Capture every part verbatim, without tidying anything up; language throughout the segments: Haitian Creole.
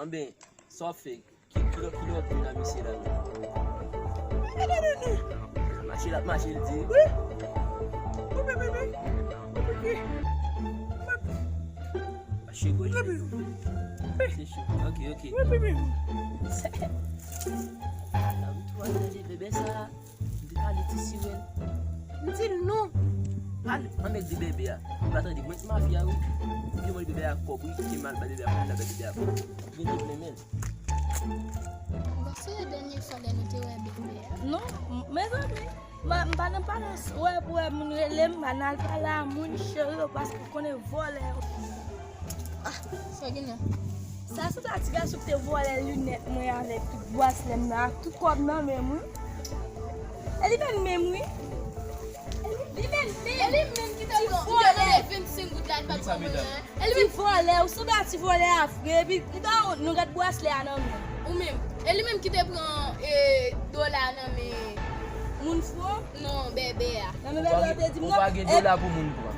Ebyen, sa w ap fè? Ki, ki lòt, ki lòt moun a misye la menm? Mache l ap mache, l di. Mache gòj. Se cho. Ok, ok. Ala, m tou al tande bebe sa. M te pale ti Siwèl. M di l non. Pale, anmède bebe a. Li pa tande, mwen ki mafya wi. Ou gen mwen bebe a kòb wi, ki mal bay bebe a kòb, la bay bebe a kòb. Ou gen tout men men. Ou pa sonje dènye fwa lè nou te wè bebe a? Non, m-, mezanmi, m pa, m pa nan pale wè pou wè moun rele m, m pa nan al pale a moun cheri yo, paske ou konnen vòlè yo. Ah, sa gen la? Sa se ta ti gason ki te vòlè linèt mwen avèk tout braslè m nan, ak tout kòb nan men m, wi. E li menm menm, wi. E li menm menm. E li menm ki te pran, ki te vòlè vennsenk goud la, li pa t ban mwen an. E li menm vòlè, ou sanble a ti vòlè a vre, epi li pa wont non, gad braslè a nan men. Ou menm. E li menm ki te pran, e, dola nan men moun fou? Non, bèbè a. Nan men bèbè a, te di m non. Ou pa gen dola pou moun pran.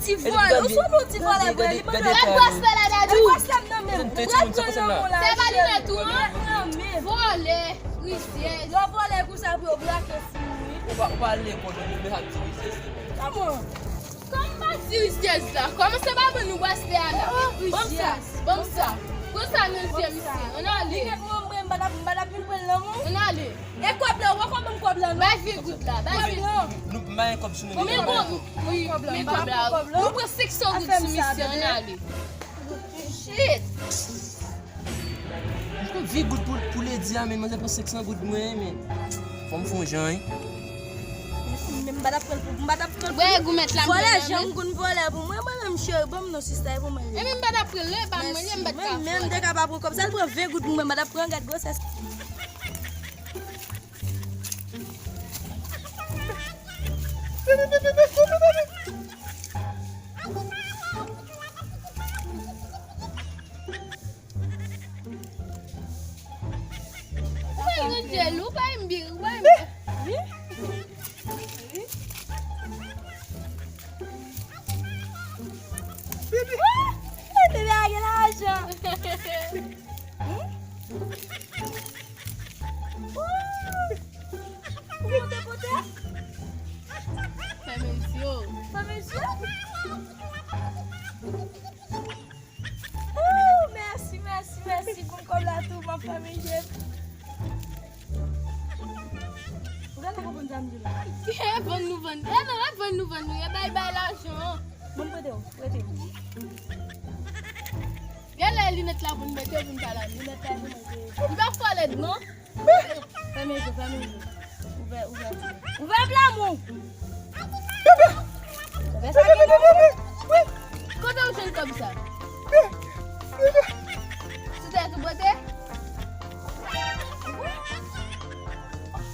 Ti vòlè, ou sou nou ti vòlè vre, li mande. Gad braslè la, Dadou. Gad braslè m nan men m. Ou pral pran nan men w la. Se pa linèt ou an? Vòlè, rizyèz. Lè w vòlè konsa pou yo brake sou ou, wi. Ou pa, ou pa lekòl, ou vin ak ti rizyèz li menm. Kòman? Kòman pa ti rizyèz la? Kòman se pa ban nou braslè a la? Ban m sa, ban m sa. Pran sa nan zye misye. Ann ale. Linèt mwen, mwen, m pa t ap, m pa t ap vin pran l nan men w. Ann ale. E kòb la, ou poko ban m kòb la, non? Bay vye goud la, bay vye goud. Nou, m pa gen kòb sou nou. Men bon, wi, men kòb la. Nou pran senk san goud sou misye, ann ale. Shit! M pran vye goud pou, pou ledi a, men manzè pran senk san goud mwen, men fò m fè yon jan, wi. Men m pa t ap pran l pou, m pa t ap pran l pou. Wè, goumèt la, m pran l. Vòlè, janm konn vòlè pou mwen, mwen menm cheri, ban m non sista, e pou mwen. E men m pa t ap pran l, e pa mwen, e m pa t ka pran l. Mèsi. Mwen menm, m te ka pa pran kòb sa, l pran ven goud pou mwen, m pa t ap pran, gad gwosès. Ou pa yon jèl, ou pa yon bi, ou pa yon bi. Wi. Wi. Wi. Wi. Wi. Wi. Wi. Wi. Wi. Wi. Wi. Wi. Wi. Wi. Wi. Ou monte pote? Fèmen zye w. Fèmen zye w. Ooh, mèsi, mèsi, mèsi pou kòb la tou, m ap fèmen je m. Ou gade konprann sa m di la? E vann nou vann. E non, e vann nou vann nou. E bay bay lajan. Bon, prete w, prete w. Gade linèt la pou n mete, pou n pa la. Linèt la pou n mete. Li pa fò lèd, non? Fèmen je, fèmen je. Ouvè, ouvè. Ouvè blamou. Bebe sa gen bebe. Kote w jwenn kòb sa? Sou tèt ou pote?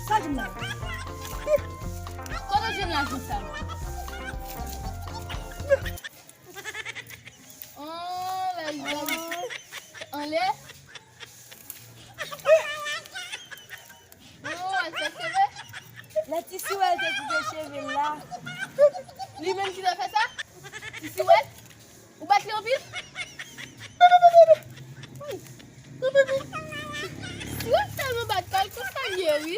Sa di m la? Kote w jwenn lajan sa? An, lè l vòlè. Anlè. An, al fè cheve. Lè ti Siwèl te koupe cheve l la. Li menm ki te fè sa? Ti Siwèl? Ou bat li anpil? Siwèl tèlman bat pa l, konsa l ye, wi.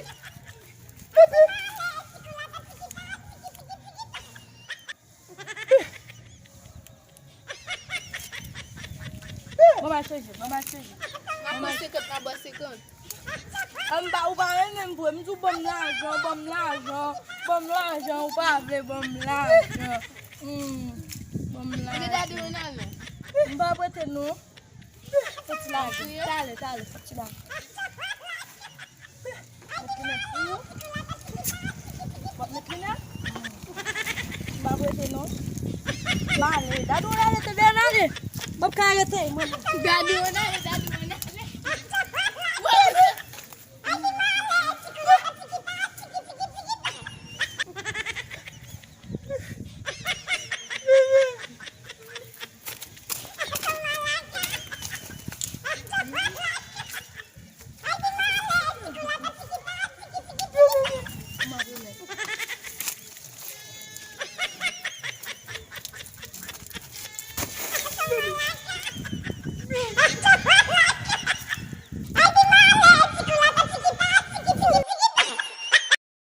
Mwen ba chanje, mwen ba chanje. Mwen ba senkant, mwen ba senkant. An m pa, ou pa renmen m vre. M di w ban m lajan, ban m lajan, ban m lajan, ou pa vle ban m lajan. Hmm, ban m lajan. Gade Daddy Ronald non. M pa prete non. Fò ti lage. Talè, talè, fò ti lage. Mèt li nan fou. W ap mèt li nan? M pa prete non. M ale. Daddy Ronald te byen ale. M ap ka rete mwen. Daddy Ronald, Daddy Ronald.